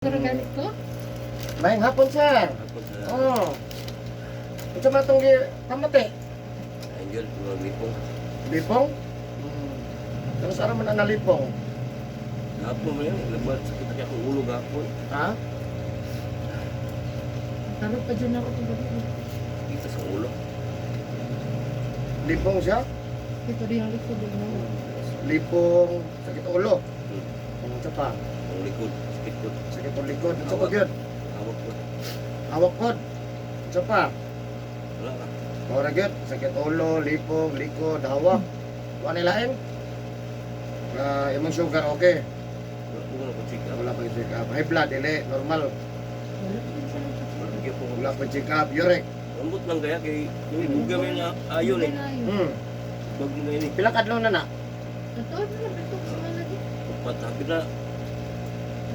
Pero ganit ko? Maayong hapon, sir. Hapon sa Oh. Unsa man itong pamati? Angel, mga lipong. Lipong? Pero saan man ang nalipong? Gapon mo yun, labat sakit na akong ulo gapon. Ha? Taro pa dyan ako itong gabi. Kita sa ulo. Lipong siya? Ito rin ang likod. Eh, no? Lipong, sakit ulo. Unsa pa? Ang likod, sakit ko. Sakit ang likod. Unsa pa gyud? Hawak ko. Hawak pod. Unsa pa? Wala ka. Mao ra gyud, sakit ulo, lipong, likod, hawak. Wa ni lain? Ah, imong sugar okay. Wala ko na check up. Wala pa check up. High blood dili normal. Wala pa din siya nagpa-check. Wala gyud po. Wala pa check up. Uric. Lambot lang kaya kay yung buga may na ayon eh. Bag mo na ini. Pila ka adlaw na na? Totoo na lang. Ito sa mga lagi. Patapit na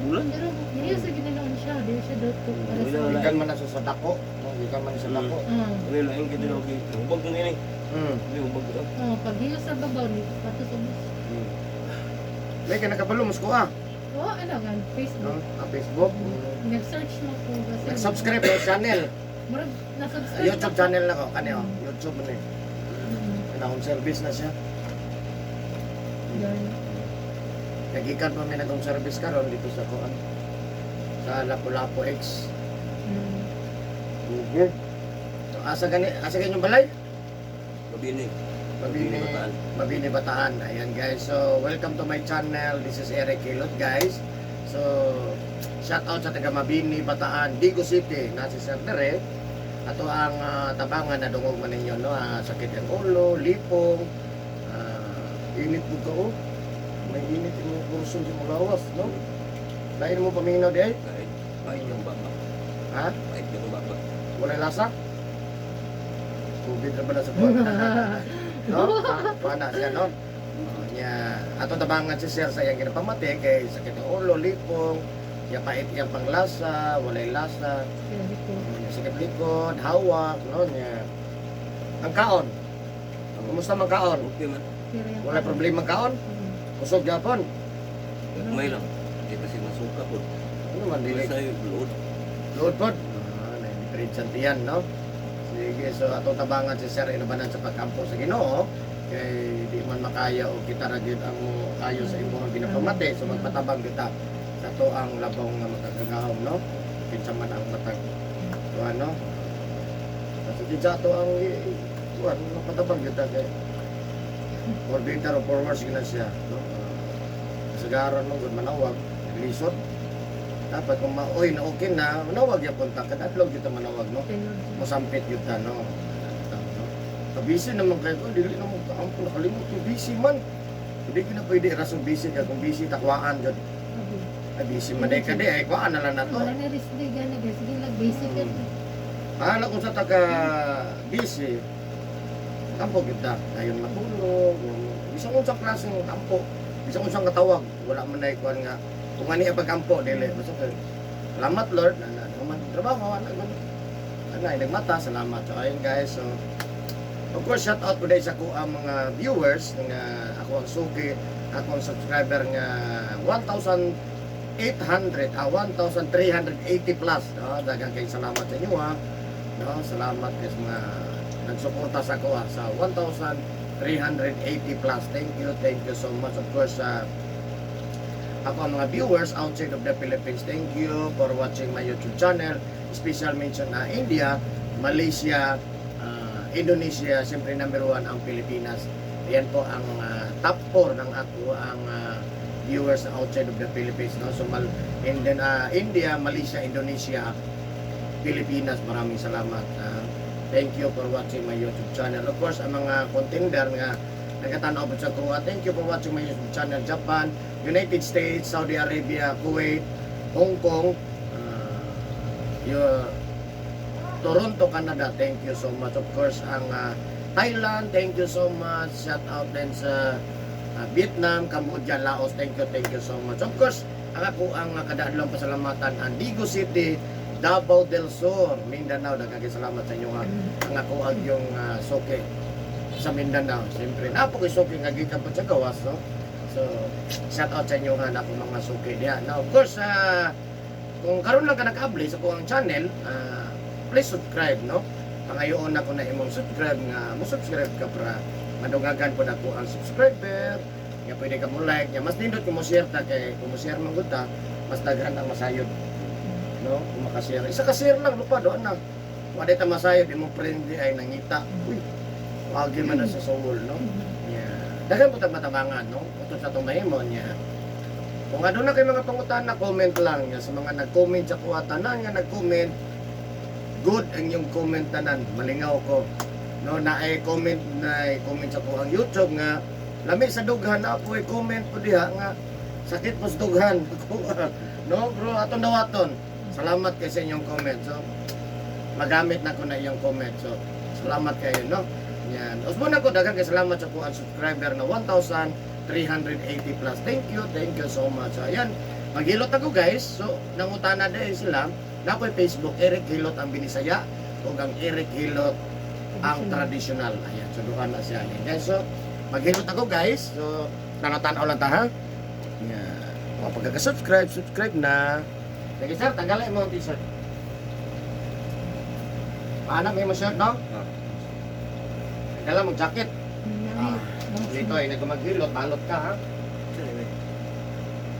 bulan. Pero hindi sa ginanoon siya. Di siya daw para sa. Wala. Gikan man na siya sa dako. No, gikan man sa dako. Ah, Ano lain kita na kay hubag mo na ini. Hindi hubag ko. Ah, pag hiyo sa babaw, ni pato sa bus. May ka nakabalo mo ah. Oo, ano gan, No? Facebook. Ang Facebook. Nag-search mo ko kasi. Nag-subscribe sa channel. Murag, na-subscribe YouTube na ko. Channel na ko kani oh. YouTube man eh. Na home service na siya. Yan. Nagikan pa may nag-home service karon dito sa kuan. Sa Lapu-Lapu X. Okay. So, asa gani asa gani yung balay? Mabini. Mabini, Bataan. Mabini Bataan. Ayan guys. So, welcome to my channel. This is Eric Hilot, guys. So, shout out sa taga Mabini, Bataan, Digo City. Nasi Sir Dere. Ato ang tabangan na dungog man ninyo, no? Sakit ang ulo, lipong, init mo ka, oh. May init imong kurso sa imong lawas, no? Lain mo paminaw di ay? Kahit pahit yung baba. Ha? Pahit yung baba. Walay lasa? Tubig na ba na sa buwan? No? Pana siya, no? Oh, nya ato tabangan si sir sa iyang ginapamati kay sakit ng ulo, lipong, ya pait iyang panglasa, walay lasa, Kaya ko. nya sakit likod, hawak, no? Nya ang kaon. Kumusta man kaon? Okay man. Pero yung Walay problema ang kaon? Kusog gyapon. May lang. Hindi kasi masuka po. Ano man dili Basta yung load. load pod. Ah, na tiyan, no? Sige, so atong tabangan si Sir inubanan sa pagkampo sa Ginoo kay di man makaya o kita ra gyud ang mo kayo sa imong ginapamati, so magpatabang kita sa to ang labaw nga makagagahom, no? Kinsa man ang matag to ano kasi kinsa ato ang kuan magpatabang kita kay for better or for worse gina siya, no? Kasagaran mo gud manawag lisod, dapat kung maoy na okay na manawag gyapon ta kada adlaw gyud ta manawag, no? Mosampit yun ta, no? No? So, busy naman kayo ko, dili naman ka, ang nakalimot yung busy man. Hindi ko na pwede rason busy ka, kung busy takwaan jud. Ay, busy man day ka di, ay kuaan na lang na to. Wala na risk day gani guys. Sige lang basic yan. Paano kung sa taga busy, tampo kita, dayon matulog, bisan unsang klaseng tampo, bisan unsang katawag, wala man na ikuan nga, kung ani ang pagkampo, dili, basta kay, salamat Lord, na na, naman trabaho, ana, ganun. Ana, ay, nagmata, salamat. So, ayun guys, so, of course, shout out ko dahil sa ko ang mga viewers, nga ako ang suki, ako ang subscriber nga 1,800, 1,380 plus. No? Daghang kay salamat sa inyo ha. No? Salamat kay sa mga nagsuporta sa ako ha, sa 1,380 plus. Thank you so much. Of course, ako ang mga viewers outside of the Philippines, thank you for watching my YouTube channel. Special mention na India, Malaysia, Indonesia, siyempre number one ang Pilipinas. Ayan po ang top 4 ng ako ang viewers outside of the Philippines. No? So, and then, India, Malaysia, Indonesia, Pilipinas, maraming salamat. Thank you for watching my YouTube channel. Of course, ang mga contender nga nagkatanaw po sa kuha. Thank you for watching my YouTube channel. Japan, United States, Saudi Arabia, Kuwait, Hong Kong, Toronto, Canada. Thank you so much. Of course, ang Thailand, thank you so much. Shout out din sa Vietnam, Cambodia, Laos. Thank you so much. Of course, ang ako ang kadaadlong pasalamatan ang Digo City, Davao del Sur, Mindanao. Daghang salamat sa inyo nga. Ang ako ang yung suki sa Mindanao. Siyempre, napo kay suki nga gikan po sa gawas, no? So, shout out sa inyo nga na mga suki diha. Now, of course, Kung karon lang ka nakaabli sa kuang channel, please subscribe, no? Pangayoon ako na imong subscribe nga mo subscribe ka para madungagan po na ang subscriber nga pwede ka mo like nga mas nindot kung mo share ta kay kung mo share man gud ta mas daghan ang masayod, no? Kung makashare, isa ka share lang lupa doon na wala ta masayod imong friend di ay nangita, uy, wagi man na sa soul, no? Yeah. Daghan po ta matabangan, no? Utos sa itong mahimo niya. Kung ano na kay mga pangutana, comment lang niya. Sa mga nag-comment sa kuha, tanan nga nag-comment, good ang yung comment tanan. Malingaw ko. No, na ay comment na ay comment sa kuhang YouTube nga lami sa dughan na po ay comment po diha nga sakit po sa dughan. No, bro, atong dawaton. Salamat kay sa inyong comment. So, magamit na ko na iyong comment. So, salamat kayo, no? Yan. Usbon ako daghan kay salamat sa kuang subscriber na 1,380 plus. Thank you so much. So, ayan, maghilot ako guys. So, nangutana din sila. Na ako'y Facebook, Eric Hilot ang Binisaya ug ang Eric Hilot ang traditional. Ayan, so duha na siya. Ayan, guys, so maghilot ako guys. So, tanaw-tanaw lang ta ha. Yan. Kung pagkaka-subscribe, subscribe na. Sige sir, tanggalin mo ang t-shirt. Paano may mo shirt, no? Ah. Dala mo jacket. Ah, dito ay nagmaghilot, balot ka ha.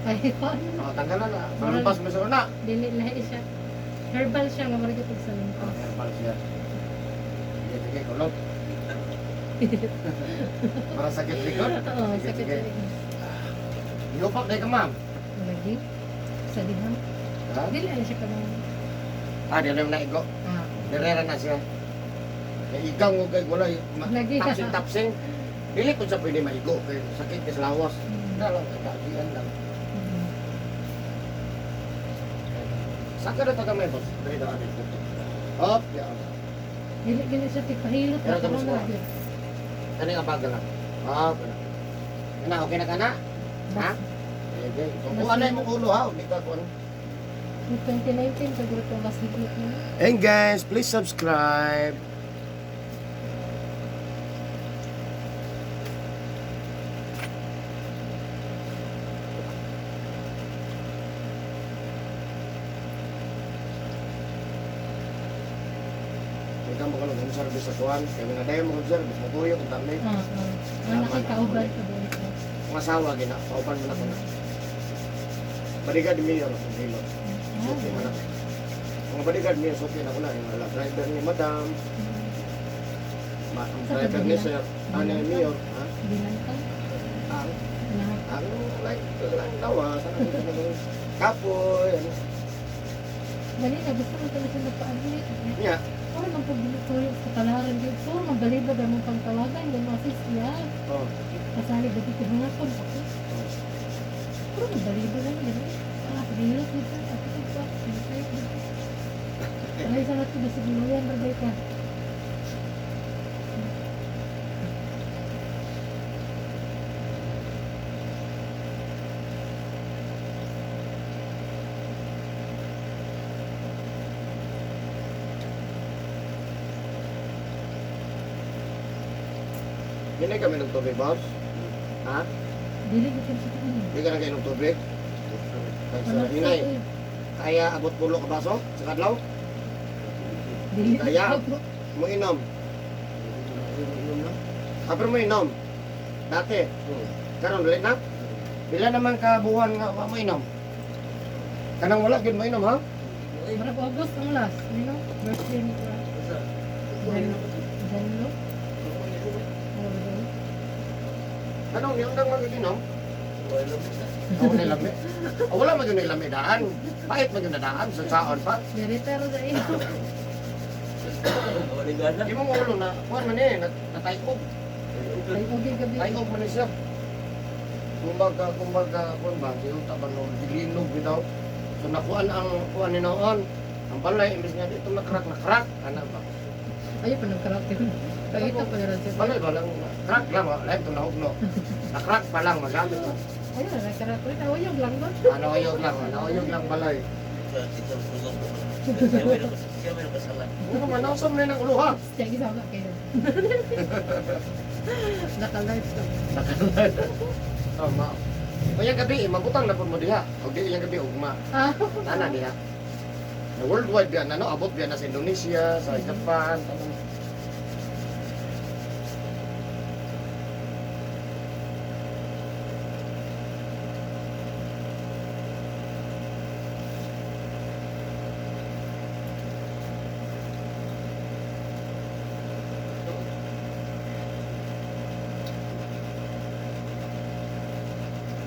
Ay, paano? Oh, tanggalan na. Salumpas mo sa una. Dili lahi siya. Herbal siya nga marag sa Oh, lumpas. herbal siya. Sige, sige, kulot. Para sakit likod. Oo, Sige, sakit sige. sa likod. Yupak dahil ka, ma'am. Lagi. Sa dihang. Ha? Dili ala siya kanang. Ah, di na igo. Ah, Direra na siya. Kaya ikaw mo kay wala Lagi. tapsing tapsing. Dili ko siya pwede maigo kay sakit kay sa lawas. Na lang kagagian lang. Saka na ta gamay boss. Dili daw ani. Hop, ya. Dili gani siya tigpahilot Pero na tapos karon ko. lagi. Kani nga bagal lang. Hop. Kana okay na kana? Ha? Sige. Kung ano imong ulo ha, hindi ka kuan. Noong 2019 siguro to mas higit na. And guys, please subscribe. Ikaw mo kanong service sa kuan, kaya nga dayon mo service, matuyo kung dami. Ah, ah. Ang nakikauban ko doon. Ang asawa gina, pauban mo na ko na. Bodyguard mayor akong hilot. Suki man ako. Mga bodyguard mayor, suki na ko na. Yung mga driver ni madam, ang driver ni sir, ano yung mayor, ha? Binantang. Ang, Lahat. ang, like, lang daw, ha? Sana dito na gawin. Kapoy, ano. Dali na, gusto mo talaga siya nagpa-admit. Niya, Puro man pag tuyo sa kalaran din. Puro man balibad ang mong pangtawagan. Yung mga sis niya. oh. Kasali ba dito hangakon ako? Puro man balibad ang gano'n. Ah, pagilot nito. Ako ito pa. Pinatay ko. Ay, sa nato ba sa giluyan ba ka? Hindi kami ng tubig, boss. Ha? Dili ko sa tuon. Hindi ka na kayo ng tubig? Wala Sa sa hinay. Kaya abot pulo ka baso sa kadlaw? Dili Kaya. ko. Mo inom. Ah, pero mo inom. Dati. Karon dili na. Pila naman ka buwan nga wa mo inom? Kanang wala gyud mo inom ha? Marag August ang last, you know? Birthday ni ko. Janlo. Ano ba yun? Kanang yung dang mag-inom? Ako na lami. Oh, wala man gyud lami daan. Pait man gyud na daan sa saon pa. Dere pero sa iyo. Imong ulo na kuan man eh natayog. Ay, okay gabi. Tayog man ni siya. Kumbaga, kumbaga, kuan ba, siya ba no, gilinog bitaw. So nakuan ang kuan ni noon. Ang balay imbes nga dito na-crack na crack ana ba. Ayaw pa ng karakter. Kaya ito pa rin siya. Balay ba lang crack lang wa lain to nahugno. Na-crack pa lang magamit. Ayaw na karakter. Ayaw lang ba? Ano oyog lang, ano oyog lang balay. Ano man nausam na ng ulo ha. Siya gisama kayo. Naka-live to. Tama. Mayang gabi, mabutang na pud mo diha. Og di iyang gabi ugma. Ah. Nana diha. Na worldwide biya na no, abot biya na sa Indonesia, sa Japan, tanan.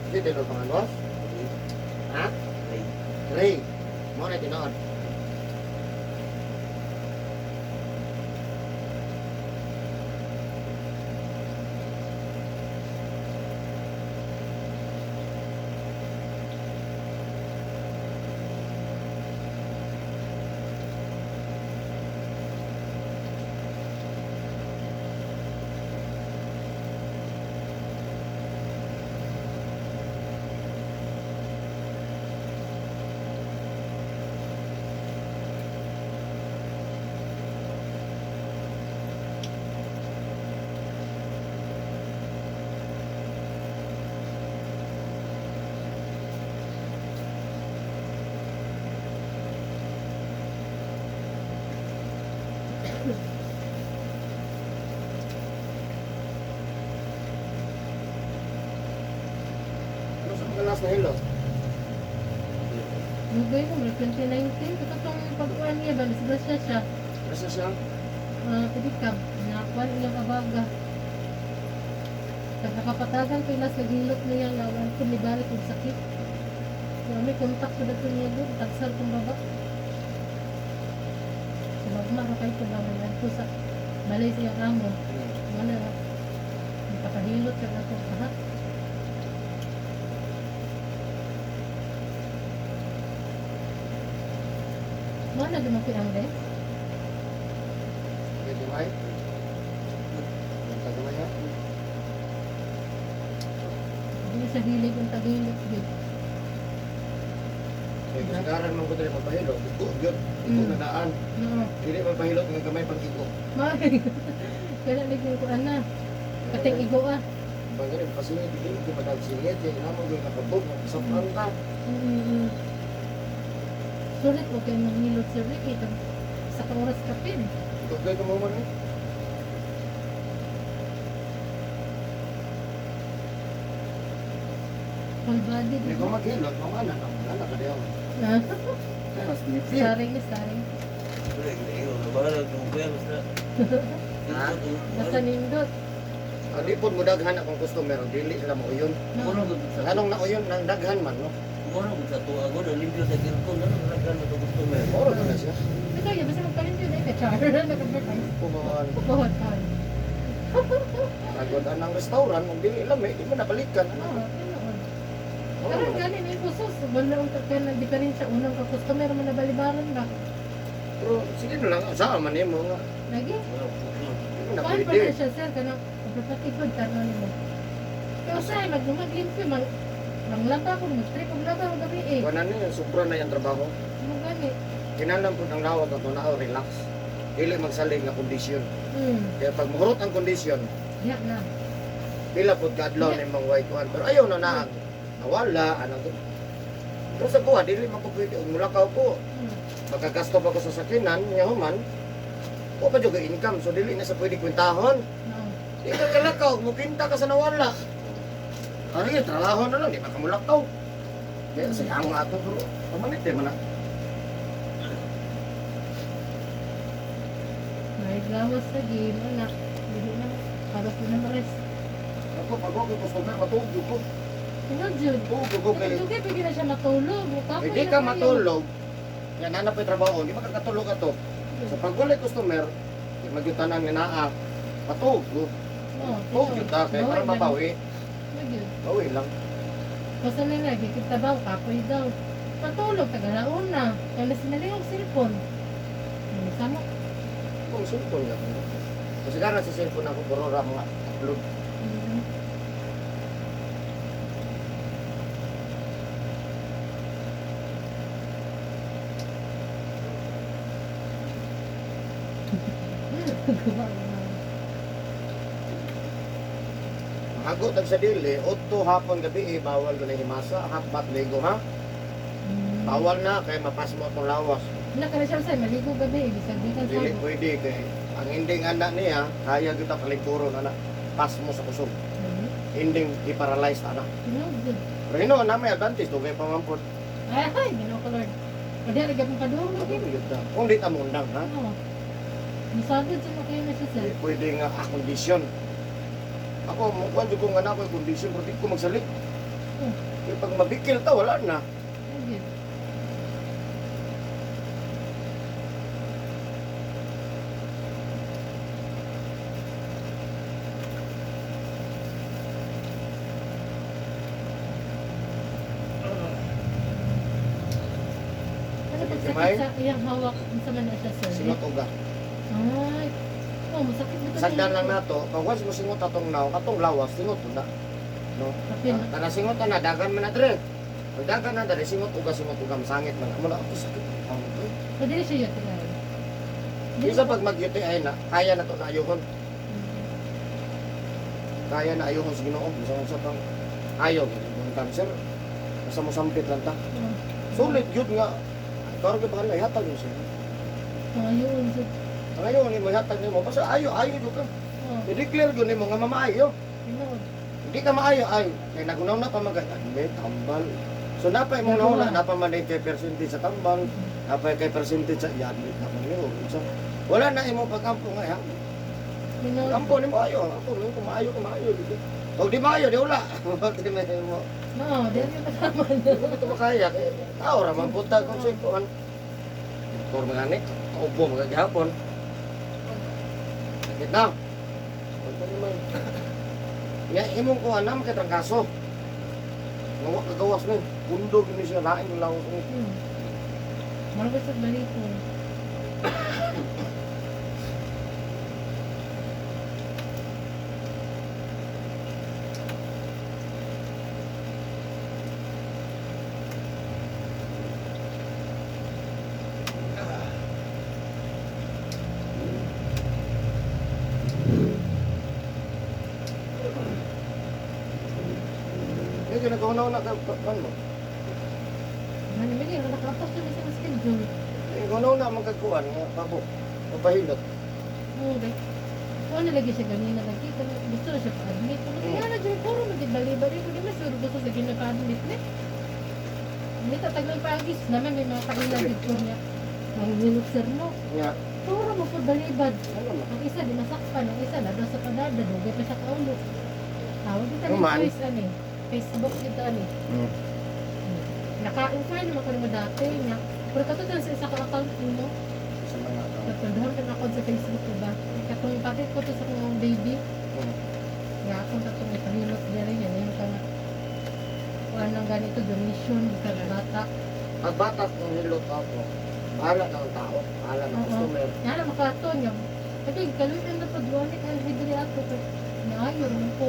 Hindi, tinod pa nga, boss? Ha? Ray. Mo na tinuod. Ano sa mga last na hilo? Lugay ko, mga 2019. Ito tong pag-uwan niya ba? Nasgrasya siya. Basta siya. Ah, pedicab. Nakuan iyang abaga. Nagkakapatagan ko ilas naghilot niya nga wan ko nibalik og sakit. So, may kontak ko dato niya doon. Tagsal kong baba. So, magma ra kay ko ba man ko sa balay sa iyang amo. Wala ra. Nagpakahilot ka na itong aha. Mana dumapit ang des? Okay, gamay. Punta gamay ha. Hindi sa hilig ang tagilot yun. Kaya kasagaran man ko dali magpahilo. Igo, yun. Igo na daan. No. Dili magpahilot nga gamay pag igo. May. Kaya ligin ko ana. Kating igo ah. Bagay rin, pasingit, hindi ko padagsingit. Kaya namo ko nakabog, nakasapran ta. Sulit mo kayo manghilot sir Ricky. Sa ka oras kapin. Igo kayo mo man eh. Full body. Hindi Di ko ba? maghilot, mga anak, ang anak ka diyaw. Ah, Kaya sniffy. Starring ni starring. Ha? Basta nindot. Ah, di po mo daghan akong customer, dili sila mo uyon. No. Anong nauyon, nang daghan man, no? Moro na siya. Ito yun, basta magpalimpyo na ito. Char. Nag-advertise. Pumawan. Pupuhot on. Agod ang restaurant, kung dili lami, di mo nabalikan. Ano? Oo, tinuod. Moro Karon na. gani na yung pusos. Wala ang ka na diferensya. Unang ka customer mo na balibaran ba? Pero sige na lang, saan man nimo nga. Lagi. Di mo na Kuan pa pwede. na siya sir. Kanang pagpapatikod tanaw nimo. Kaya usay maglimpyo mang manglaba ko mag-trip og laba og gabi eh. Wala na yun, sobra na yung trabaho. Mo gani. Kinahanglan po ng lawag ato na relax. Dili magsalig nga kondisyon. Hmm. Kaya pag muhurot ang kondisyon, Diya na. pila po kadlaw ni mong white one. Pero ayaw na na nawala, ano to. Pero sa kuha, dili man ko pwede. Ug mulakaw ko. Magkagasto pa ko sa sakinan, nga human, wa pa jud kay income, so dili na sa pwede kwentahon. No. Di ka kalakaw, mukinta ka sa nawala. Ano yun, trabaho na lang, di ba ka mulakaw. Kaya sa ang ato, pero pamanit eh, man na. May gawas sa game anak. Dili na para sa na mares. Ako, pag ako customer, matulog ko. Tingnan jud. Tulog ko kay... Dugay pwede na siya matulog. Mukapoy Hindi na ka kayo. matulog, yan, hanap yung trabaho, di makakatulog ka to. Sa pag wala'y customer, di magyutanan nga naa, matulog ko. Oo, Tulog yun ta, kaya para Bawi lang. mabawi. Magyud. Bawi lang. Basta na nga, gikitabaw, kapoy daw. Patulog, tagalaon na. Kaya na sinali yung cellphone. May sama. Kung cellphone nga. Kasi karon sa cellphone ako, puro ra mga upload. Gawa na. Hago tag sa dili, 8 hapon gabi eh, bawal ko na himasa, half bath ligo ha. Bawal na kay mapasmo atong lawas. Wala ka na siya sa maligo gabi, bisag di ka Dili sa. pwede kay ang ending anak niya, kaya kita palingkuron ana. Pasmo sa kusog. Ending i-paralyzed ana. Tinuod jud. Pero hino na may advantage dugay pa man pod. Ay, ay, Ginoo ko Lord. O di ra gyud padung Ano yun ta? Kung di ta mundang ha. Oo. Masagod sa mga kayo na siya sir. Di pwede nga ah, kondisyon. Ako mo kuan jud ko nga na ako kondisyon pero di ko magsalit. Kay pag mabikil ta wala na. Ay, gyud. Ano pag Gamay? sakit sa iyang hawak, unsa man na siya sir? Singot uga. Ay. Oh, masakit ba to? Sagdan lang nato, pag once mo singot atong naw, atong lawas singot na. No. Kapin. Kana singot na dagan man na dire. Pag dagan na dire singot uga masangit man. Amo na ako sakit. Ang eh. Pwede na siya UTI. Bisa pag mag-UTI na, kaya na to na ayuhon. Kaya na ayuhon sa Ginoo. Bisan sa pang ayo ng cancer. Basta mo sampit lang ta. Sulit yun nga. Ikaw rin bahala, ihatag mo siya. Ayun, sir. Ang ayaw ni mo ihatag nimo basta ayo ayo jud ka. Oh, I-declare gyud nimo nga mamaayo. tinuod. Hindi ka maayo ay kay nagunaw na pa mag ay, tambal. So napay mong nauna, napa man kay percentage sa tambal, napay kay percentage sa yan, naman niyo. So, wala na imo pagkampo nga ha. Tinuod. Kampo nimo ayo, ako nimo kung maayo kung maayo dito. Pag di maayo di wala. Di maayo mo. No, di na kasama Di mo ito makaya kay tao ra man punta kung sa kuan. Doktor mga ni, kaubo mga gihapon. Sakit na. Punta naman. Nga imong kuan na makay trangkaso. Nga wa kagawas ni, pundo gini siya lain ng lawas ni. Marami sa balito. Nga ginagawa na ka kan mo. Ano ba yun? Nakapas na siya ng schedule. Ginagawa na man kagkuan nga pabo. Mapahilot. Oo, ba? Oo, nalagay siya ganina. Lagi. Gusto na siya pa-admit. Pero kaya na dyan, puro magibali-bali. Kung di mas gusto sa gina pa-admit ni. Hindi tatagal pa agis. Naman may mga kailan dito niya. Ang nilok sir no. Nga Puro mo po balibad. ano man. Ang isa di masakpan, ang isa na sa padada, dugay pa siya kaulo. Tawag dito Ano ni man? choice ani. Facebook dito ani. Naka-inquire naman ko naman dati niya. Pero katong sa isa ka account mo, Sa mga account. katong ka na account sa Facebook diba? Katong kapit ko to sa akong baby, nga akong katong ipahilot diri niya yung ka nga kuan lang ganito donation sa bata. Pag bata kung hilot ako, bahala na ang tao, bahala na ang Oo. customer. Nga na makato niya. Kasi kaluyan na pag duwanik ang hidri ato kay naayo man po.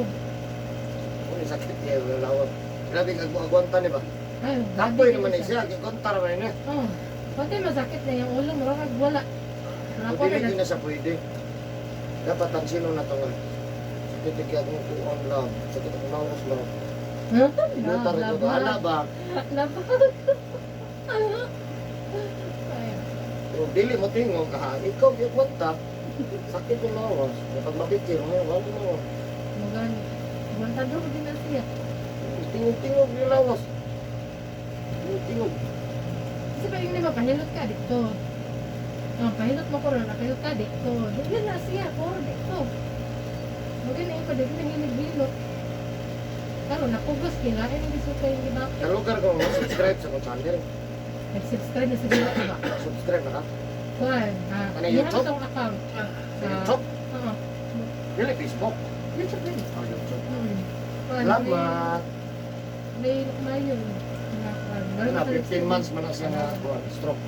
Kung sakit niya, wala ko. Grabe kag agwanta ni ba? Ay, Kapoy grabe naman siya. ni siya, gikonta naman niya. Oh, pati masakit na yung ulo, murag wala. Kung Ako dili na gyud na siya pwede. Dapat ang sino na to nga. Sakit kay akong kuon love, sakit akong lawas love. Huh? Lutar ko bahala ba? Labag. Ay, Pero dili mo tingog ha, ikaw gikwanta. Sakit yung lawas. Kapag mabikil, ngayon, wala mo. Magan. Gwantado din na siya. Tingog-tingog yung lawas. Tingog-tingog. Kasi pa yung lima, pahilot ka dito. Oh, pahilot mo ko ron, pahilot ka dito. Di na siya, puro dito. Magan na yung pa, di na hilig-hilot. Karon nakugos, kilain ang gisuka yung gibakit. Sa lugar ko, subscribe sa akong channel. Nag-subscribe na siguro ako ba? Subscribe na ka. Kuan, ah, Ano, iya YouTube? na tong account. Sa YouTube. Oo. Dili Facebook. YouTube din. Oh, YouTube. Kuan, Salamat. May mayo. Na, 15 months man na siya na kuwan, stroke.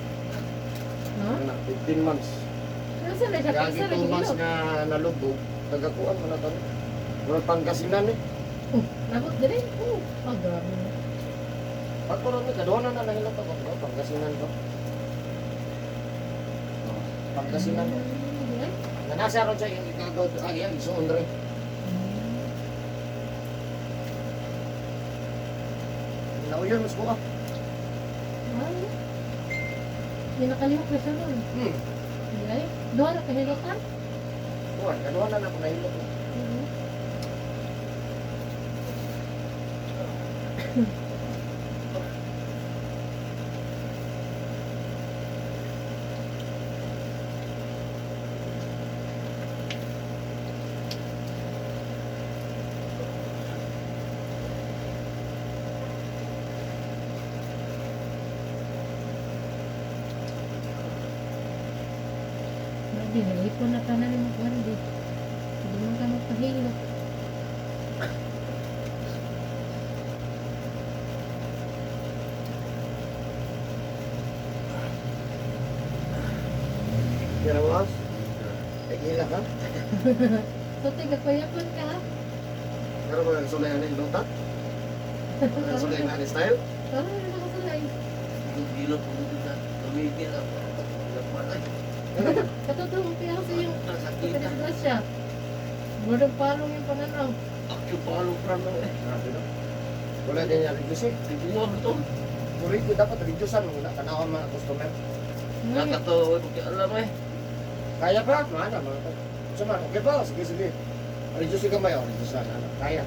No? Na, 15 months. Ano sa na siya? Kaya Sa 2 months nga nalubog, tagakuan man na tayo. Murag Pangasinan eh. Oh, nabot din. Oh, oh grabe. Pagkuron ni kaduha na nahilot ako, no? Pangasinan to. Oh, Pangasinan. Ay. Na nasa ron siya yung igagaw ay yung isuon rin. Nauyon mas ko ah. Ay. Hindi nakalihok na siya nun. Hindi ay. Duha na kahilokan. Kuan, kanuha na na ako nahilot na. Hindi, naipon na tanan ni mo kuan di. Hindi man ka magpahilot. Kira boss. Nagila ka? So, tiga payapon ka ha? Pero ba ang sulay ani iluta? Ang sulay ani style? Parang na nakasulay. Gilot ko dito na. Tumigil ako. Wala pa. Katotoo, kaya sa iyong Sakit. pagkadisgrasya. Murag palong yung pananaw. Akyo palo prano eh. Grabe no. Wala din niya reduce eh. Tiguan to. Muri ko dapat reducean mo na tanaw ang mga customer. Nakatawa ko kaya alam eh. Kaya pa? Mana mga. Sa man, okay pa? Sige, sige. Reduce ka mayo, reduce na. Kaya.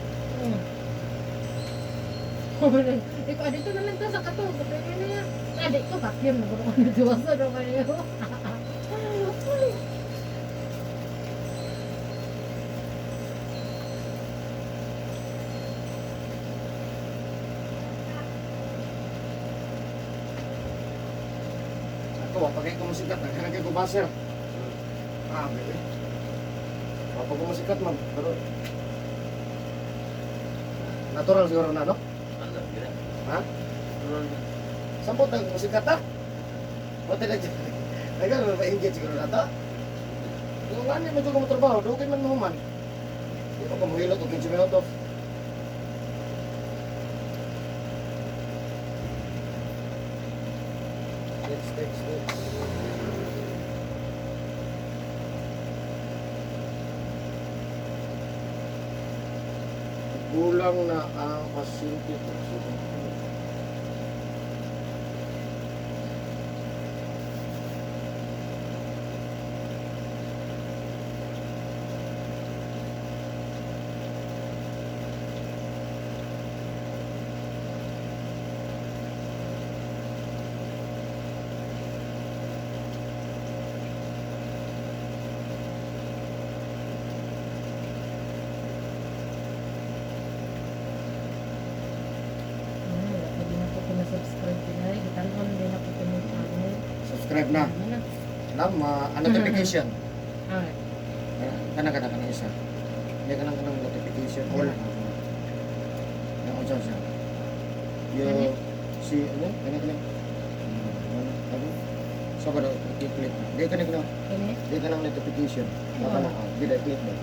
Ikaw, dito na lang ta sa kato. Kapag na yan. Ah, di ko, vacuum na ko na diwasa na kayo. Ako, wa pa kay kumusikat, naghanag kay kubaser. Ah, bebe. Wa pa kumusikat, ma'am. Pero natural siguro na, no? Ano, gina. Ha? Natural na. Sampot na kumusikat, ha? Wala na dyan. Nagano, ma-engage siguro na to. Yung ano, medyo kumutrabaho, dugay man mahuman. Di pa kumuhilot og 15 minutos. Next, next, next. Kulang na ang pasyente ko. Ay, wala pa din ako pinasubscribe din ay. Gitanon din ako pinag-channel. Subscribe na. Ano na? Na, ma ah, notification. Ah, Kana kana kana isa. Hindi ka nang kanang notification all. Yung unsa siya. Yung si ano kana kana. Ano ano? So ba i-click na. Di ka na kini? di ka nang notification. Baka na di na click na.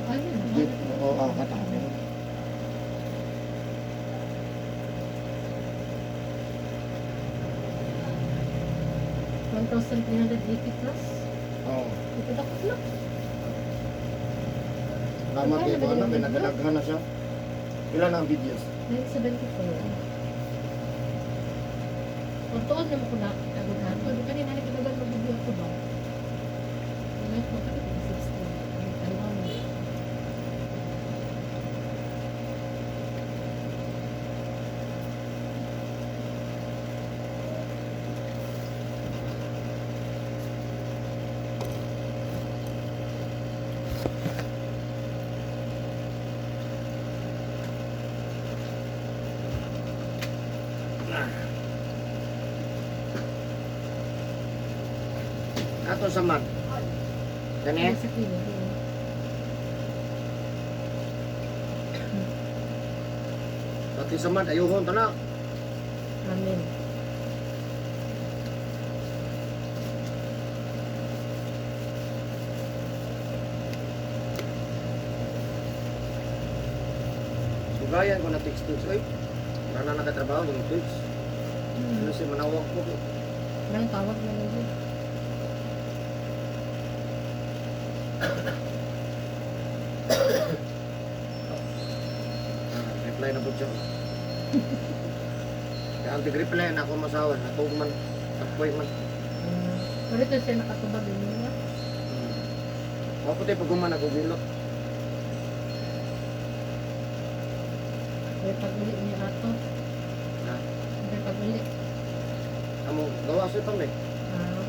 Ano na? Di oo ah kata. Meron. 1,380 plus. Oo. Ito dapat na. Salamat kay ko ano kay na siya. Ilan na ang videos? 974. Kung tuon naman ko na agad ako, di pa rin natin kagagal mag-video ako ba? Ngayon ko kami subscribe. Ano mo? Ato sa man. Kani? Sa kilo. Pati sa man ayuhon ta na. Amen. Sugayan ko na text text. Oy. Wala na nakatrabaho yung text. Ano siya manawag ko. Anong tawag na nila? Ah, reply na po siya. Kaya ang tigriply na ako masawan, atog man, kapoy man. Pero ito siya nakatubag yun nga. Wa po tayo pag-uman ako gilot. May pag-uli niya ato. Ha? May pag-uli. Amo, gawa sa itong eh. Ah.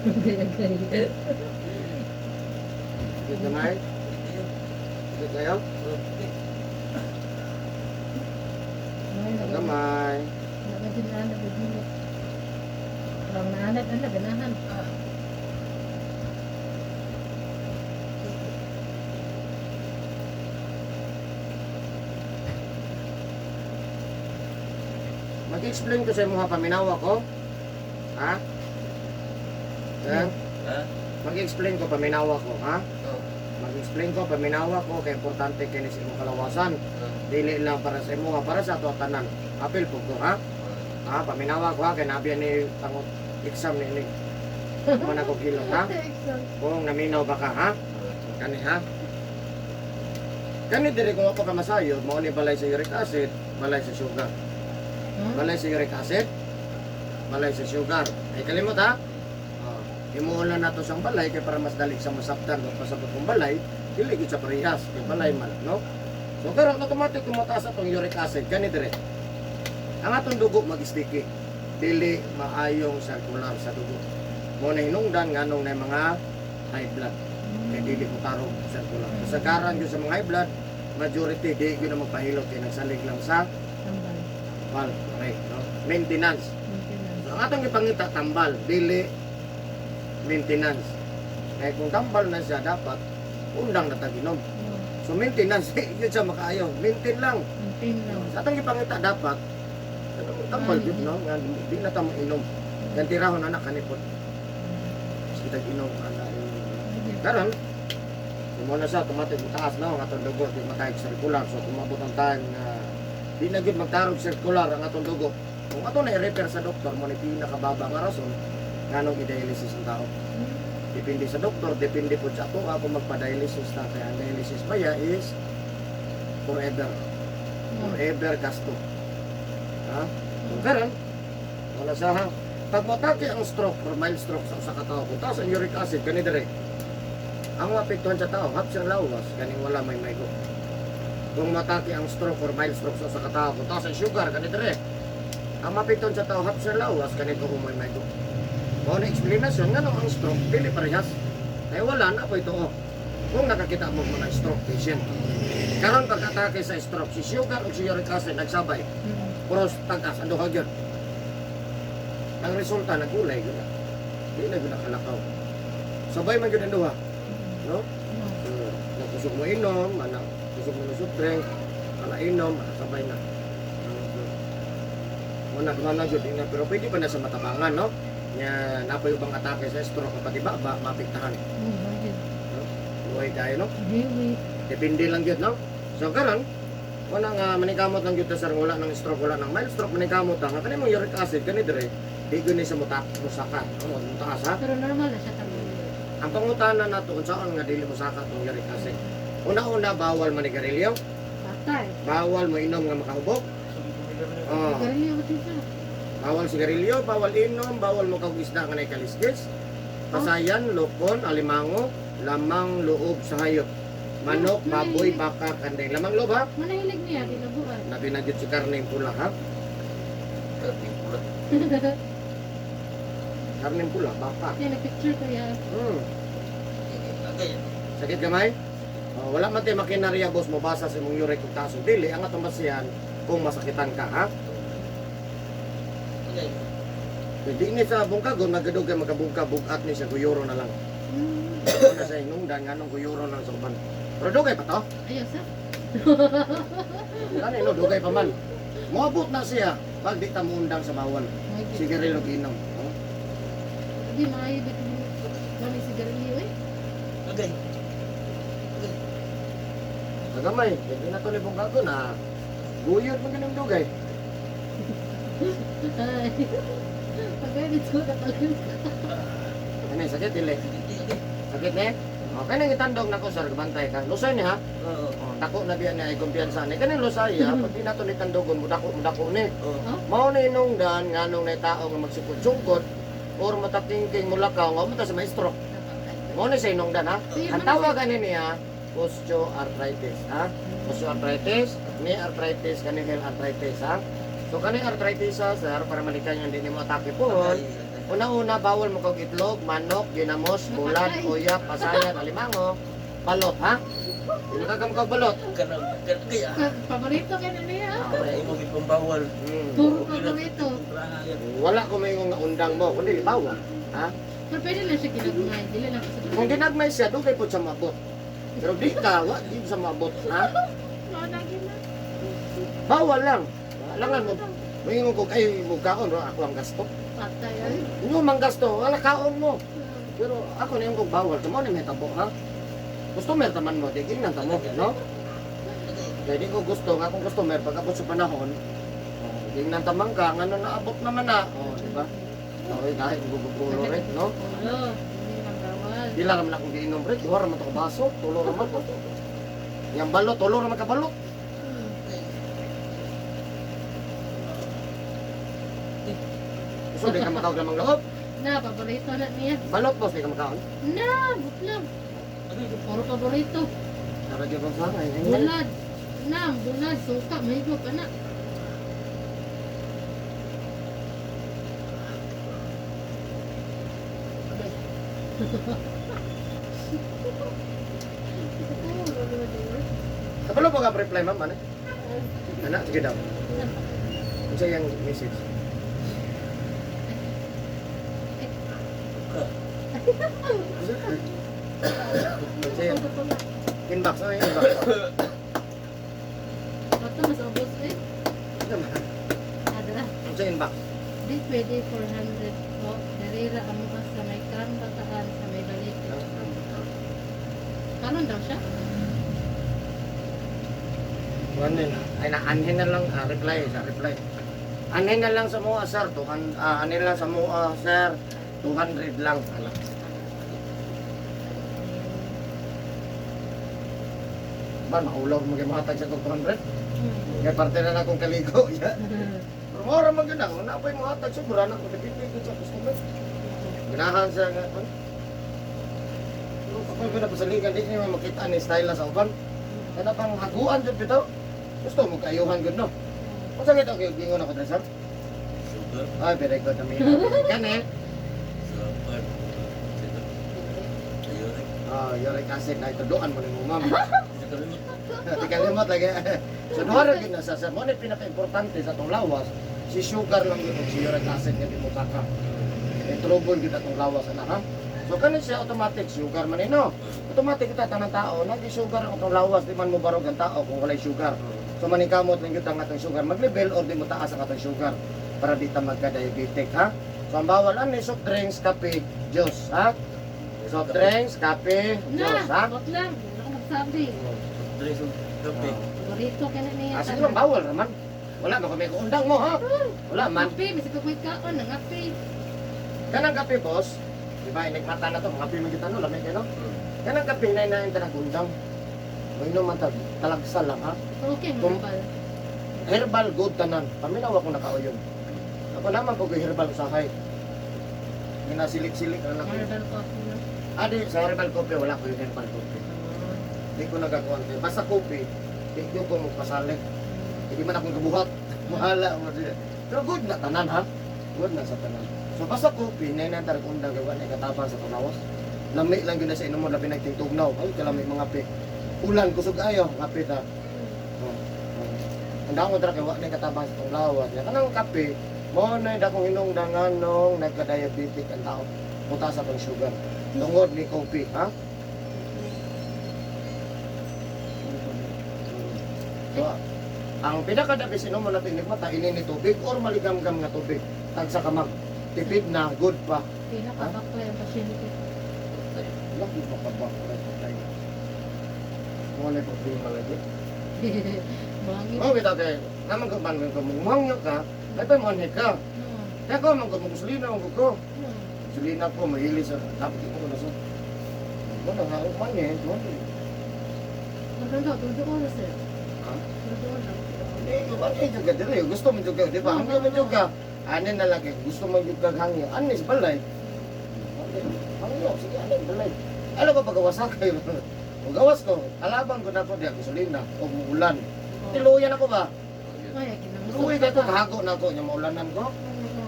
Gaya-gaya. Sakit gamay? Sakit kayo? May Gamay. Nagaginahan, nagagilot. Parang naanad, ana, ganahan. Mag-explain ko sa imo ha, paminawa ko. Ha? Ha? Ha? Mag-explain ko, paminawa ko, ha? Oo. Mag-explain ko, paminawa ko, kay importante kini sa imong kalawasan. Oo. Dili lang para sa imo, ha, para sa ato tanan. Apil po ko, ha? Ha, paminawa ko, ha? Kay nabiya ni tangot exam ni ini. Man ako gilot, ha? Exam. Kung naminaw ba ka, ha? Kani, ha? Kani diri kung ako ka masayod, mao ni balay sa uric acid, balay sa sugar. Ha? Balay sa uric acid, balay sa sugar. Ay kalimot ha? Oh, imuon lang nato sang balay kay para mas dali sa masabtan kung pasabot kong balay, dili gyud sa parehas kay balay man, no? So karon automatic tumataas atong uric acid kani dire. Ang atong dugo mag-sticky. Dili maayong circular sa dugo. Mo na hinungdan nganong na mga high blood kay dili mo tarong circular. Kasagaran gyud sa mga high blood, majority di gyud na magpahilot kay nagsalig lang sa Tambal. bal, okay, no? Maintenance. Maintenance. So, ang atong gipangita tambal, dili maintenance. Kaya kung tambal na siya dapat undang na taginom. Oo, So maintenance, yun siya makaayo. Maintain lang. maintain lang. Sa atong gipangita dapat ano, tambal Ay, yun, no? Nga, di na ta mainom. Yan tirahon anak kanipot. Sige tag inom ana. Karon, mo na siya automatic mutaas na ang atong dugo di matayog circular. So tumabot ang time nga di na gyud magtarog circular ang atong dugo. Kung ato na i-refer sa doktor mo ni pinakababa nga rason nganong i-dialysis ang tao. Depende sa doktor, depende po sa ato kung magpa-dialysis na kaya ang dialysis baya is forever. Forever gasto. Ha? So karon, wala siya ha. Pag motake ang stroke or mild stroke sa usa ka tawo, kung taas ang uric acid kani dire. Ang maapektuhan sa tao, hap siyang lawas, ganing wala may maigo. Kung matake ang stroke or mild stroke sa usa ka tawo, kung taas ang sugar kani dire. Ang maapektuhan sa tao, hap siyang lawas, kani ko may maigo. Mao na explanation nganong ang stroke dili parehas. Ay wala na po ito oh. Kung nakakita mo mga stroke patient. Karon pag-atake sa stroke, si sugar o si uric acid nagsabay. Puros tagas, ang duha gyud. Ang resulta, nagulay gyud na. Di na gyud nakalakaw. Sabay man gyud ang duha, no? So, nagkusog mo inom, anak, kusog mo ng soft drink, ala inom, ana, sabay na. Wala duha na gyud na, pero pwede pa na sa matabangan, no? Nya napoy ubang atake sa stroke kapag ibaba, mapiktahan. Buhay tayo, no? Hiwi. Depende lang gyud, no? So karon, wala nga manikamot lang gyud ta sir, wala ng stroke, wala ng mild stroke, manikamot ta nga kani mong uric acid kani dire, di gyud ni sa muta musaka, no? Mutaas ha. Pero normal na siya tambal. Ang pangutana nato unsaon nga dili musaka tong uric acid. Una-una bawal manigarilyo, Patay. bawal mo inom nga makahubog. Oh, Garilyo ko siya. bawal sigarilyo, bawal inom, bawal mo kag isda nga naikalisgis. Pasayan, lukon, alimango, lamang loob sa hayop. Manok, baboy, baka, kandeng. Lamang loob ha? Manahilig niya, tinabuan. Nabi na gyud si karne pula ha? Karning pula. Karne pula, baka. Kaya nagpicture ko yan. Agay. Sakit gamay? Oh, wala man tayo makinarya boss mo basa sa imong uric kung taas o dili ang atong basihan kung masakitan ka ha. Agay. Hindi ni sa bungkagon magadugay magabungka bugat ni sa guyoro na lang. Wala sa inungdan nganong guyoro na lang sa uban. Pero dugay pa to. Ayaw sa. Kani no dugay pa man. Moabot na siya pag di ta muundang sa bawal. Sigarilyo inom. Oh. Hindi, maayo dito. Mami sigarilyo eh. Agay. Kagamay, hindi na to ni ko na guyod man ganung dugay. Ay. Pag ganito, nakalim. Ano, sakit dili. Sakit ni? Okay nang itandog nako sir, bantay ka. Lusay ni ha. Oo. Oh, dako na biya niya ay kumpiyansa ni. Kaning lusay ha, pag di nato ni tandogon, mudako mudako ni. Oo. Mao ni inungdan nganong nay tao nga magsikod-sungkod or matakingking mulakaw nga umta sa maestro. Mao ni sa inungdan ha. Ang tawag ani niya osteoarthritis ha. Osteoarthritis, knee arthritis, kani heel arthritis ha. So kani arthritis ha, sir, para malikan yung di nimo atake pohon. Una-una bawal mo kog itlog, manok, ginamos, bulan, uyap, pasayan, alimango, balot ha. Hindi ka kag balot. Kanang kanang kaya. Paborito ka na niya. Wala imo gipambawal. Puro paborito. Wala ko may nga undang mo, kundi bawal. Ha? Pero pwede lang siya ginagmay. Dili lang sa Kung ginagmay siya, dugay po siya maabot. Pero di ka, wa, di siya maabot, ha? No, nagin na. Bawal lang. Alangan mo, maingon ko kay mo kaon, ro, ako ang gasto. Patay ay. Inyo mang gasto, wala kaon mo. Pero ako na yung kong bawal, kamo ni may tabo, ha? Customer taman mo, di gingnan ta mo, no? Kaya di ko gusto, nga akong customer, pag abot sa panahon, oh, gingnan tamang ka, nga nung naabot naman na, oh, di ba? Okay, dahil gugugulo rin, no? Ulo. Hindi lang bawal. Di lang naman akong giinom rin, duha raman to ka baso, tulo raman ko. Yang balot, tulo raman ka balot. Gusto di ka makawag lamang loob. Na, paborito na niya. Balot boss, di ka makaon. Na, butlang. Puro paborito. Tara dyan kong sa ay. Bulad. Na, bulad. Suka, mahigop, anak. Kabalo ba ka reply ma'am ano? Ana, sige daw. Unsa yang message? Unsa yang inbox oh, inbox. Bato, mas ubos eh. Adra. Unsa inbox? Di pwede 400 po. Darira amo ka sa may kran bataan sa may balik. Karon daw siya? Ano na? Ay na anhin na lang reply sa reply. Anhin na lang sa mua sir, 200 anhin lang sa mua sir, 200 lang. Ala. Ba maulaw mo kay mahatag sa 200? Kay parte na na akong kaligo. Ya. Pero mora man gyud ako, na pa'y mohatag sobra na ko dipipigil sa customer. Ganahan siya nga. Ano? Pero kapag ko na pasaligan, di niya makita ni style na sa uban. Kana pang haguan jud bitaw. Gusto mo kaayuhan gud no. Unsa gid okay gingon ako dre sir? Sugar. Ay, very good kami. Kani, Sa part. Ayun. ah, uric acid na ituduan mo ni mo ma'am. Sa kalimot. Di kalimot lagi. So duha ra gyud na sa sir. Mo ni pinaka-importante sa atong lawas, si sugar lang gyud ug si uric acid nga di mo saka. Eh, trouble gyud atong lawas ana ha. So kanin siya automatic sugar man ino. Automatic kita tanang tao nagi sugar ang atong lawas di man mo barog ang tao kung walay sugar. So maningkamot lang gyud ang atong sugar mag-level or di mo taas ang atong sugar para di ta magka-diabetic ha. So ang bawal ani soft drinks, kape, juice ha. Soft drinks, kape, Na, juice ha. bot lang. Wala akong magsabi. Dress og kape. Paborito ka na niya. Ah, sige lang, bawal raman. Wala man kami kuundang mo ha. Wala man. Kape, bisag ko kaon, nangape. Kanang kape boss, di ba inigmata na to, mga kape man kita no, lamig kayo no. Kanang kape na inain ta undang. Mainom man ta, talagsa lang ha. Okay, herbal. Herbal good tanan. Paminaw ako nakauyon. Ako naman po ko'y herbal usahay. Ginasilik-silik ang ako. Herbal coffee, no? Adi, sa herbal coffee, wala ko yung herbal coffee. Di ko nagkakuan. Basta coffee, di ko ko magpasali. Hindi man akong kabuhat. Mahala mo siya. Pero good na tanan ha. Good na sa tanan. So basta coffee, na inantar kung undang gawa na ikatabang sa tunawas. Lami lang yun na sa inom mo, labi nagtingtugnaw. Ay, kalami mga pe. Ulan, kusog ayo, nga pe ta. Oh. Oh. Ang dako tra kay wa na ikatabang sa tong lawas. Ya kanang kape, mo na dakong hinungdangan nung nagka-diabetic ang tao. Muta sa tong sugar. Tungod ni coffee, ha? So, ang pinakadabis inom mo natin mata ini ni tubig or maligamgam nga tubig. Tag sa kamag. Tipid na, good pa. Pinakabakla yung pasyente. Wala gid makabak patay. Mo na problema lagi. Mangit. Mo bitaw kay naman ko ban ko mangyo ka, ay pa mo ni ka. No. Kaya ko man ko gasolina ko ko. No. Gasolina ko mahili sa dapat ko na sa. Mo na nga man eh, mo. Maganda, tudo oras eh. Ha? Tudo oras. Hindi, ba di juga diri gusto mo juga, di ba? Hangyo mo juga. Ani na lang kay gusto mo juga hangyo. Ani sa balay. Hangyo, sige ani balay. Alam ko pagawas kayo. Magawas ko, alabang ko na ko diya gasolina o ulan. Tiluyan ako ba? Ay, kinamusok. Luwi kay ko hago na ko nya maulanan ko. Oo,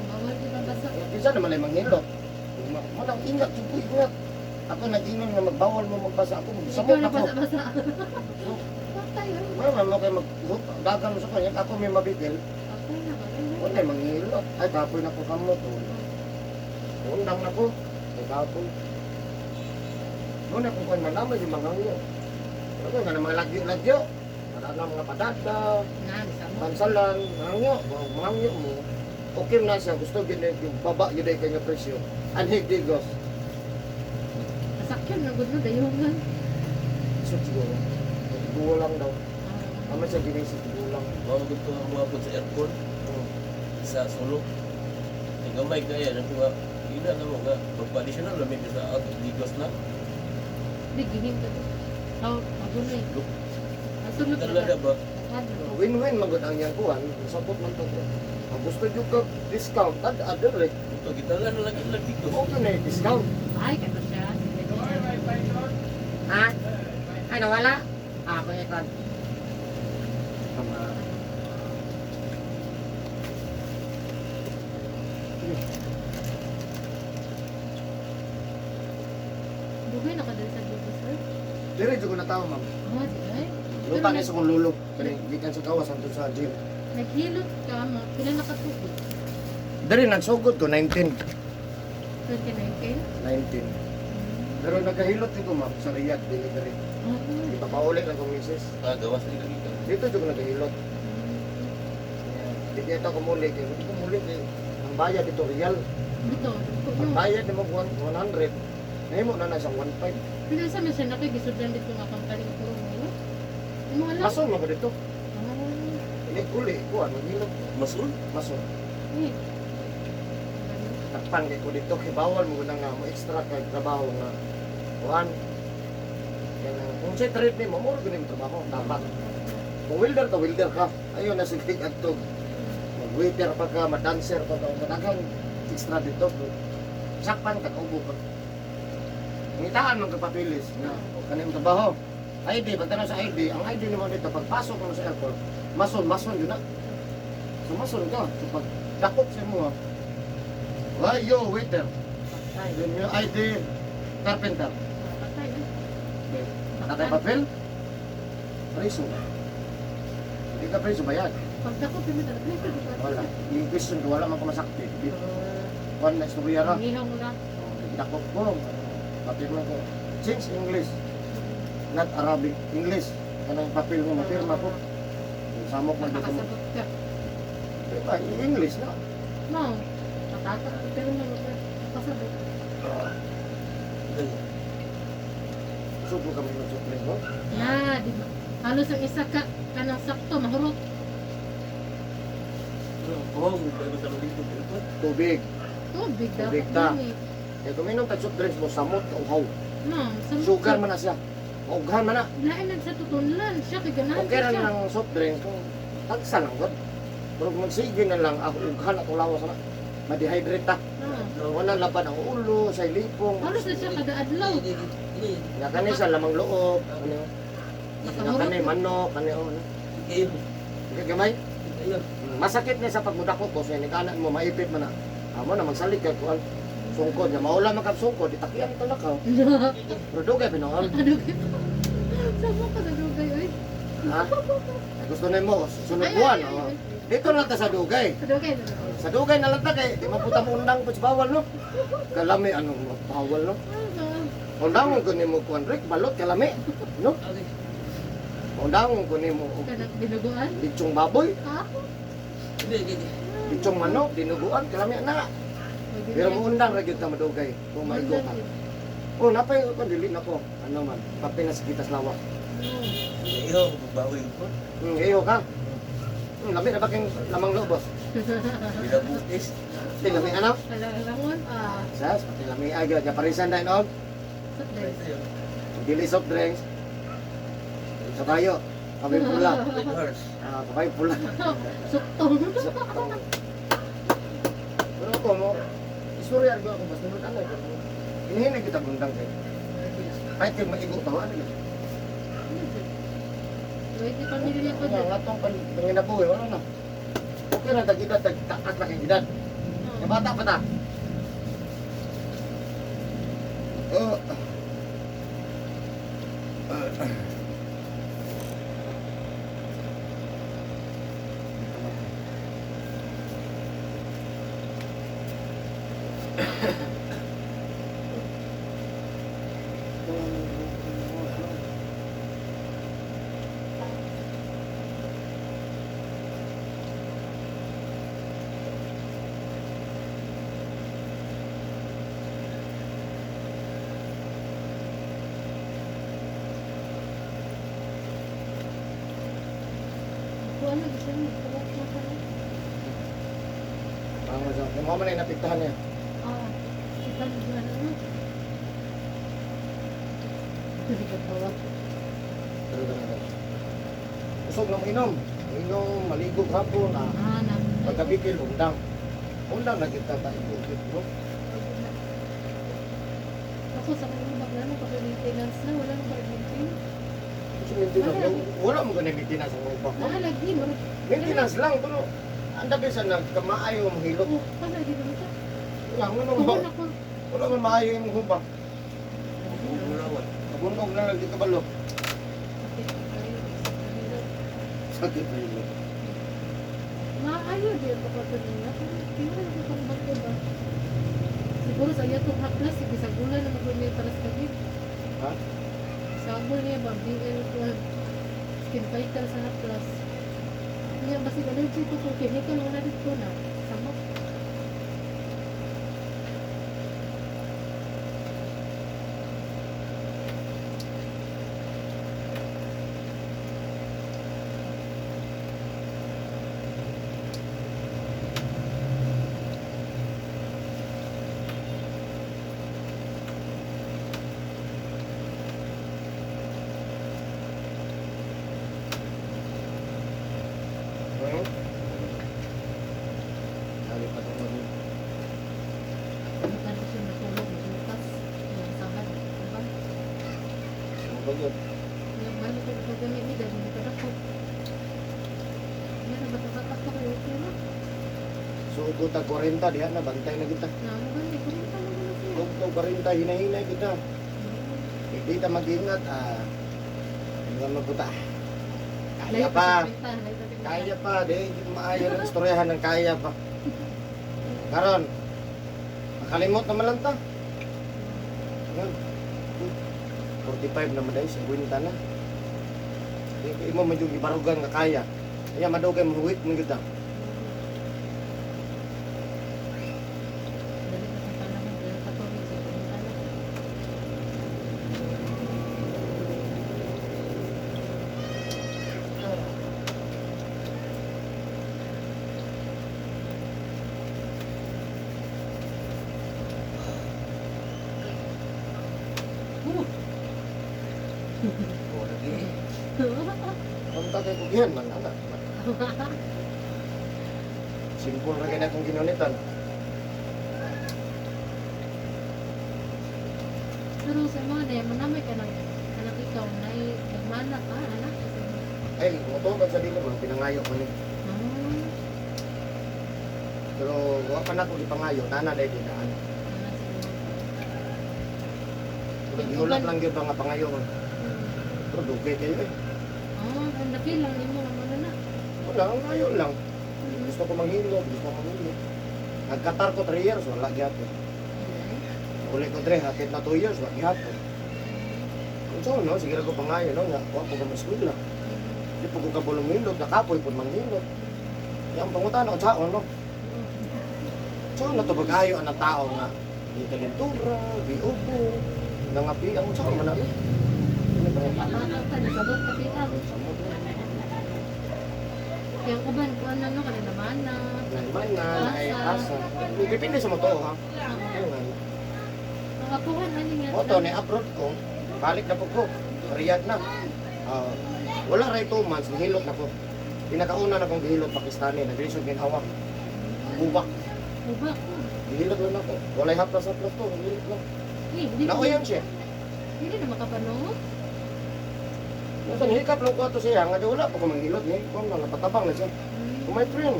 bawal di ba basa? Kinsa naman ay manghilot. Mo nang ingat jud ko, ingat. Ako nag-ingon nga magbawal mo magbasa ako, Ikaw magsamok na ako. basa-basa. Patay, ay. Wala man mo kay mag dagan mo sa kanya, ako may mabigil. Patay na ba? Wala manghilot. Ay kapoy na ko kamot. Undang na ko. Ay kapoy. Mo na kung kuan manamay yung mga ngyo. Ano nga na mga lagyo-lagyo. Wala na mga padada, Na, sama. pansalan, mangyo, mangyo mo. Okay na siya, gusto gid na yung baba gid ay kanya presyo. Anhig digos. Masakyan na gud no dayungan. So siguro. Gulang daw. Tama siya ginisip gulang. Mao gud ko ang mga sa aircon sa sulok. Ay gamay kaya na kuha. Ina na mo nga magpa-additional lang may sa out of Digos na. Di gihim ka to. Aw, magunay. Ang sulod Dala na ba? Win-win magud ang iyang kuan, sapot man to. Ang gusto jud ka discount ad other eh. Ito gitala na lagi lang Digos. Okay na yung discount. Ay, kato siya. Ha? Ay nawala? Ah, ako ikon. Tama. Dugay na ka dali sa dito, sir. Dire jud ko na tao, ma'am. Ah, di ay. Lupa ni sa kong lulok. Kani gikan sa kawas anto sa gym. Naghilot ka, ma. Pila na katubig? Dire nagsugod ko 19. 2019? 19. Pero nagkahilot ko ma'am sa Riyadh delivery. Ah, Ipapauli lang kong misis. Ah, gawas ni lagi ka. Dito jud ko nagahilot. Di kita ko muli kay hindi ko muli kay ang bayad dito real. Dito, dito. Ang bayad nimo 100. Nahimo na na siyang 1.5. Pila sa man siya nakigisudan dito nga company nga puro mo. Mo alam. Mason mo ko dito. Ah, Ini uli ko ano hilot. Masul? Mason. eh. Takpan kay ko dito kay bawal mo na nga mo extra kay trabaho nga kuan. Kanang kung sa trade nimo mo gud yung trabaho dapat. Kung welder ka, welder ka. Ayun na sige adto. Mag-waiter pa ka, ma-dancer pa ka, daghang extra dito. Sakpan ka kaubo ka. Ngitaan man ka papilis na o kanang trabaho. ID, pagtanong sa ID, ang ID nimo dito pagpasok mo sa airport, mason, mason yun na. So mason ka. So pag dakop sa mo, why yo waiter? Patay. Then yung ID carpenter. Patay. Eh. Natay papel? Preso. Hindi ka preso bayad. Pagdako pila na preso. Wala. Yung question ko, wala man ko masakti. Kuan na istorya ra. Ngihong na. Oh, dakop ko. Papel mo ko. Change English. Not Arabic. English. Kanang papel mo, mapirma ko. Samok man dito mo. Nakakasabot ka. Diba, English na. No. Matata. Pero man nakasabot. Subo kami mag-supli mo. Na, di ba? Halos ang isa ka kanang sakto mahurot. Oh, mo sa lingkod ito. Tubig. Tubig dapat. Tubig ta. yun eh. Kaya kuminom ka soft drinks mo, samot, kauhaw. No, samot. Sugar man na siya. Maughan man na. Lain na sa tutunlan. Siya kay ganahan Okay ra siya. ng soft drinks kung tagsa lang god. Pero kung magsige na lang ako ughan at lawas na ma-dehydrate ta. No. Wala laban ang ulo, sa lipong. Halos na siya kada adlaw. Nga kani sa lamang loob, ano. Nga kani manok, kani oh. Ano. Nga gamay. Masakit ni sa pagmudako ko sa nikanan mo maipit man na. Amo na magsalig kay kuan. Sungkod nga maula man kag sungkod, itakian ka na ka. Pero dugay binuol. Ano kayo? Sama ka sa dugay oy. Ha? Ay, gusto na mo sunod Ay, buwan. ay, ay, Oh. ay. Dito na lang ta sa dugay. Sa dugay. Sa dugay. Sa dugay na lang ta kay di maputa mo undang po sa bawal no. Kalami ano bawal no. Ano? Undangon ko nimo kuan Rick balot kalami no. Undangon ko nimo og Kanang dinuguan? lechong baboy, Ha? lechong manok, dinuguan kalami na. Pero muundang ra gyud ta madugay kung maigo ka. Oh, napay ko dili na ko. Ano man, papel na sa kitas lawak. Iyo, bawi ko. Iyo ka. Lami na ba kayong lamang loob, boss? Binabutis. Pati lami ano? Alangon, ah. Sas, pati lami agad. Japarisan dahil og. Soft drinks. Dili soft drinks. Kabayo. Kabayo pula. Red horse. Ah, kabayo pula. Suktong. Pero ako mo, istorya ko ako, mas nunod ano. Hinihinay kita bundang kayo. Kahit kayo maigo tawa, ano yun? Wait, di pamilya ko Nga, dyan. nga tong panginabuhi, wala na. Okay na, tag-edad, tag-taas na kay edad. Yung bata pa ta. Oh. Kuha na, gusto mo. Kuha na ka na. Parang masama. Yung mga man ay napiktahan niya. Ah, kita na dyan, ano? Nakatawa. Pero ganun. Usog na inom. Inom, maligo hapon. Ah. Ah, na. Pagkabikil, undang. Undang na kita tayo. Bro. Ako sa kanya bakla nung pag-maintenance na, wala nang pag-maintain. Kasi maintenance, wala mo ganun maintenance ang ubak mo. Nakalagi, marag. Maintenance lang, pero ang dabi sa nagkamaayo ang hilot. Oh, palagi naman siya. Wala mo naman Tuhon ako. wala man maayo yung hubak. Bulawan. Nabundog na lang di kabalo. Sakit kayo. Sakit na yun. Maayo di ako pa niya. Pero hindi ko kung bakit ba. Siguro sa iya itong haplas, sige sa gula na mag niya para sa kagit. Ha? Sagol niya ba, BL skin fighter sa haplas. Niya, basig allergy ko kung chemical wala dito na. Samok. Hmm? Dali pa ito mo. Ano ka na siya matulog, maglutas. Yung sahad, diba? Ano ba yun? Yung mahal ko na paggamit ni dahil hindi ka dako. Meron ba kakatak ko kayo ito na? So, tag 40, diha na, bantay na kita. Na ano ba? May kumita na ba na siya? Kung 40, hinahinay kita. Hindi ta mag-ingat, ah. Ano ka magputa? Kaya Layo pa. sa kwenta, layo sa kwenta. Kaya pa, di maayo ng istoryahan ng kaya pa. Karon, makalimot naman lang ta. Ngayon, 45 naman dahil, 50 na. Di ko imo medyo gibarugan nga kaya. Kaya madugay mahuwit mo gyud ta. Dali pa sa panahon, dali pa tubig sa kwenta na. Oh. Oh, lagi. Unta kay kugihan man ana. Simple ra kay na akong ginunitan. Pero sa mga na, manamay ka ng anak ikaw na nagmana ka, anak. Ay, motuman sa dili man pinangayo ko ni. Ah, Pero wa pa na ko gipangayo, nana dai dinaan. anak siguro. Pero gihulat lang gyud ba nga pangayo ko. Pero dugay kayo eh. Ah, ang laki lang nimo nga mana na. Wala, ang ngayo lang. Gusto ko manghilot, gusto ko manghilot. Nagkatar ko 3 years, wala gyapon. Uli ko 3, hatid na 2 years, wala gyapon. Kung so, no, sige ko pangayo, no, nga, wa po ka maskwila. Di po ko kabulong manghilot, nakapoy po manghilot. Yang pangutana, tsaon, no? Tsaon na to pag-ayo ang tao nga, di kalentura, di upo, nangapi, ang tsaon man na, no? Patakang ta, nasabot ka pita. Kaya ang uban, kung ano, no, kanina mana. Naiman na, ay asa. Depende sa moto ha. Ayun. Ang apuhan, ano nga? Moto ni abroad ko, balik na po ko. Riyadh na. Ah, wala ray 2 months, nihilot na ko. Pinakauna na kong gihilot Pakistani, naglisod ginhawa. Bubak, Uba. gihilot lang ako. Walay haplas-haplas to, gihilot lang. Eh, hindi Nauyan siya. Hindi na makapanungo. Nasa nihikap lang ko ato siya, nga di wala pa ko manghilot ni. Kung na napatabang na siya. Kung may friend,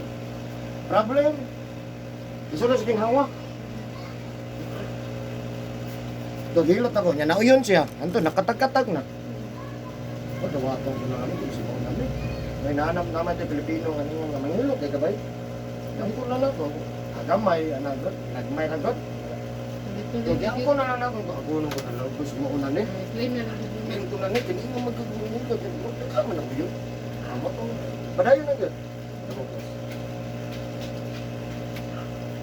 problem. Isulod sa ginhawa. Gihilot ako, niya nauyon siya. Anto, nakatag-katag na. O, dawatong ko na kami, kung sibaw namin. May naanap naman tayo Pilipino, nga nga manghilot, kay kabay. Ang ko lang ako, agamay, anagot, nagmay ragot. Tuloy-tuloy. Kaya ako na lang ako, ako nung ko na lang, gusto mo na ni. Claim na lang. Claim ko na ni, kini mo magkagulo ka, kini mo ka man ako yun. Tama to. Padayon na yun. Tapos.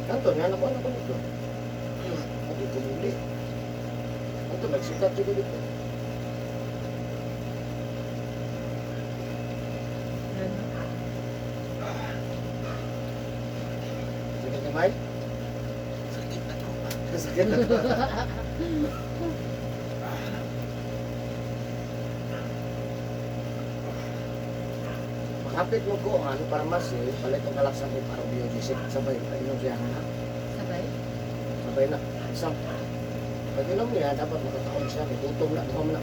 Kanto, nga na ko, ano ko nito? Ano ko muli? Anto, nagsikat siya dito. Sakit kamay? Sakit na to. Sakit na. Makapit mo ko, ano, pharmacy, palit ang kalaksan ni para biogesic. Sabay, painom siya, ha? Sabay. Sabay na. Isang. Pag inom niya, dapat makataon siya. May gutom na, duham na.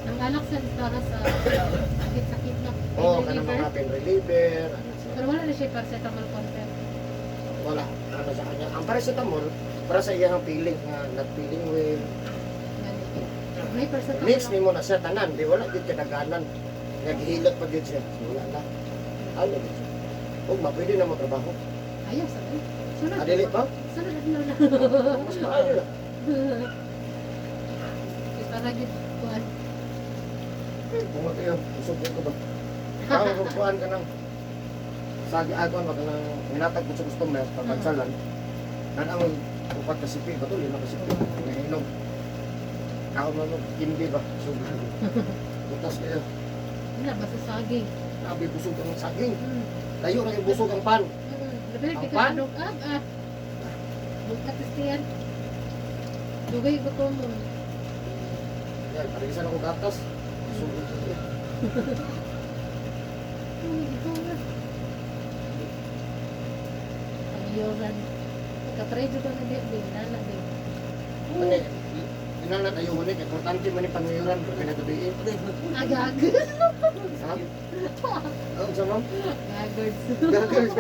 Ang alak sa para sa sakit-sakit na. Oo, oh, Pain kanang reliever. mga pain reliever. Ano siya. Pero wala na siya paracetamol content. Wala. Ano sa kanya. Ang paracetamol, para sa iyang feeling nga not feeling well. May paracetamol. Mix nimo na siya tanan, di wala gid kadaganan. Naghilot pa gid siya. So, wala na. Ano gid siya. Ug ma pwede na mo trabaho. Ayaw, sabay. Sunod. Ah, dili pa? Sunod na na. Mas maayo na. Kaya para gid kuan. Kung kayo, usog ko ba? Ako kung kuan ka ng sagi aton ba ka ng hinatag ko sa customer pagbansalan. Nan ang upat ka sipi ba to lima ka sipi nainom. Ako man mo kindi ba busog. Butas kayo. Wala basta saging. Abi busog ang saging. Layo ra yung busog ang pan. Labi Ang ka pan? dugag ah. Bukat istiyan. Dugay gutom mo. Yan, parisan ako gatas. Busog ang kayo. Uy, ikaw na. Ang iyoran. Pagka-try ko na di, di, nana di. Ano, inana tayo huni, kay importante man ni pangayuran kay nagabi. Agag. Ha? Ang sa ma'am? Gagords.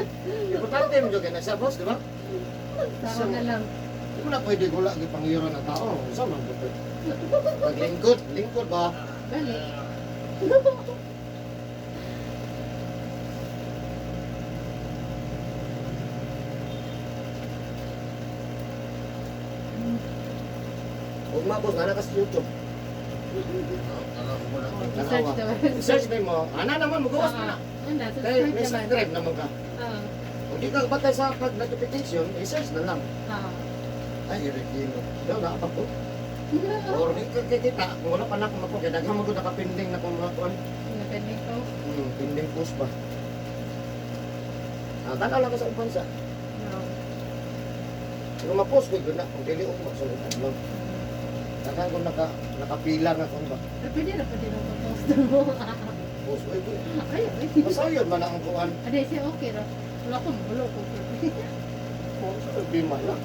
Importante mo jud kay nasa boss, di ba? Tama na lang. Di mo na pwede gula ang pangayuran ng tao. Sa man ko. Paglingkod, lingkod ba? Balik. Ug ma boss, ana ka sa YouTube. Search naman. Search na mo. Ana naman mugawas mo na. Ano, Kay subscribe may naman. subscribe naman ka. Oo. Kung di ka batay sa pag notification, i-search na lang. Oo. Ay, irigino. Daw na ko. Or di ka kikita, kung wala pa na akong makuha, kaya daghan mo ko nakapinding na kung mga kuan. Napending ko. Pending post ba? Ah, tanaw lang ka sa uban sa. No. Pero ma-post ko yun na, kung dili ugma, sunod adlaw. Daghan ko nakapila nga kung ba. Pero pwede na pwede na post mo. Post ko ito. Ay, ay. Masayon man ang kuan. Ade, siya okay ra. Wala ko, magulo ko. Post, bima na.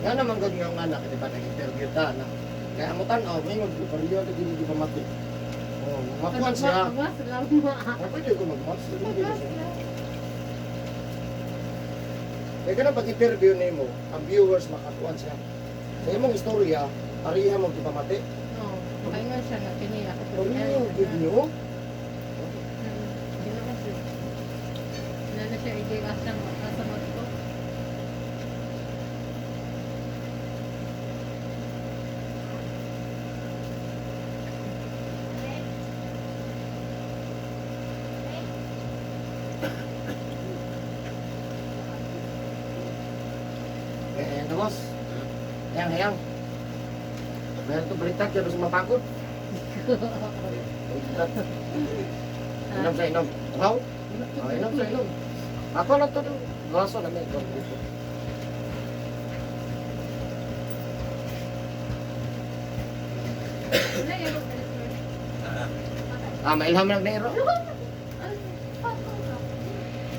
Nga naman gud nga nga anak, di ba nag-interview ta na. Kaya mo tan-aw, may mag-pariyo na dili di pa mati. Oh, makuan siya. Magwas lang. Ay, pwede ko magmas. Magwas lang. Kaya ka na pag-interview nimo, ang viewers makakuan siya. Sa imong istorya, pariha mo di pa mati. No, makaingon siya nga kini ako po. Pariha gud niyo. Ginawa siya. Wala na siya igay asa mo, asa mo ko. Eh, tapos, hayang hayang. Meron to baliktad kaya basta mapagod. Baliktad. Inom sa inom. Wow. Oh, inom sa inom. Ako lang to. Gaso na may. Wala, yaro, Ah, mailham lang na iro.